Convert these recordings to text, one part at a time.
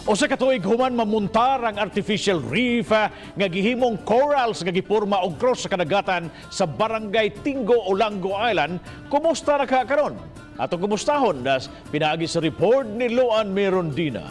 Usa ka tuig human mamuntar ang artificial reef nga gihimong corals nga giporma og cross sa kadagatan sa Barangay Tingo, Olango Island. Kumusta na ka karon? Atong kumustahon das pinaagi sa report ni Luan Mirondina.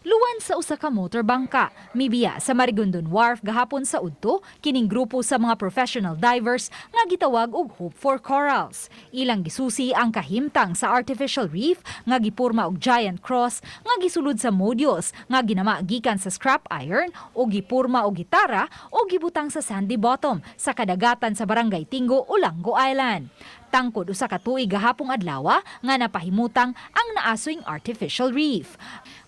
Luwan sa usa ka motor bangka, mibiya sa Marigondon Wharf gahapon sa udto kining grupo sa mga professional divers nga gitawag og Hope for Corals. Ilang gisusi ang kahimtang sa artificial reef nga gipurma og giant cross nga gisulod sa modules nga ginama gikan sa scrap iron o gipurma og gitara o gibutang sa sandy bottom sa kadagatan sa Barangay Tingo, Olango Island. Tangkod usa ka tuig gahapong adlaw nga napahimutang ang naasoyng artificial reef.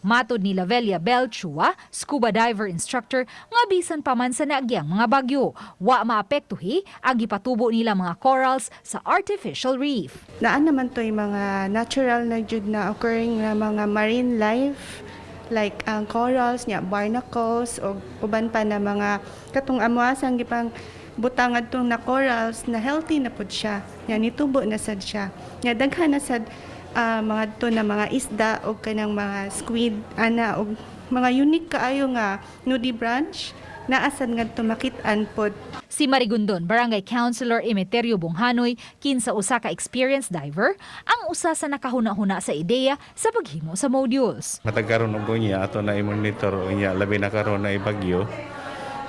Matod ni Lavelia Bell Chua, scuba diver instructor, nga bisan pa man sa naagyang mga bagyo, wa maapektuhi ang gipatubo nila mga corals sa artificial reef. Naa naman to'y mga natural na jud na occurring na mga marine life like ang corals nya, barnacles o uban pa na mga katong amuasang gipang butang adtong na corals na healthy na pud siya nya, nitubo na sad siya nya, daghan na sad mga adto na mga isda o kanang mga squid ana og mga unique kaayo nga nudibranch naa sad ngadto makit-an pod. Si Marigondon Barangay Councilor Emeterio Bonghanoy, kinsa usa ka experienced diver, ang usa sa nakahuna-huna sa ideya sa paghimo sa modules. Matag karon og unya ato na i-monitor unya, labi na karon na ibagyo.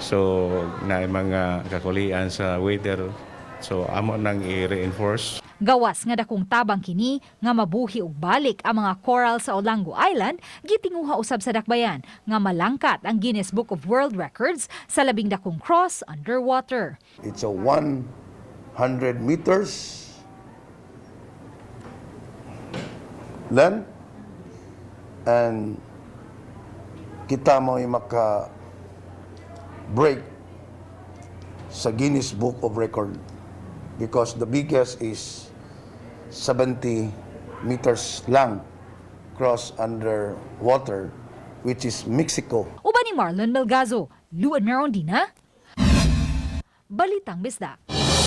So na mga kakulian sa weather. So amo nang i-reinforce. Gawas nga dakong tabang kini nga mabuhi og balik ang mga coral sa Olango Island, gitinguha usab sa dakbayan nga malangkat ang Guinness Book of World Records sa labing dakong cross underwater. It's a 100 meters length and kita mo maka break sa Guinness Book of Record because the biggest is 70 meters lang cross under water, which is Mexico. Uban ni Marlon Melgazo, Luan Merondina, Balitang Bisdak.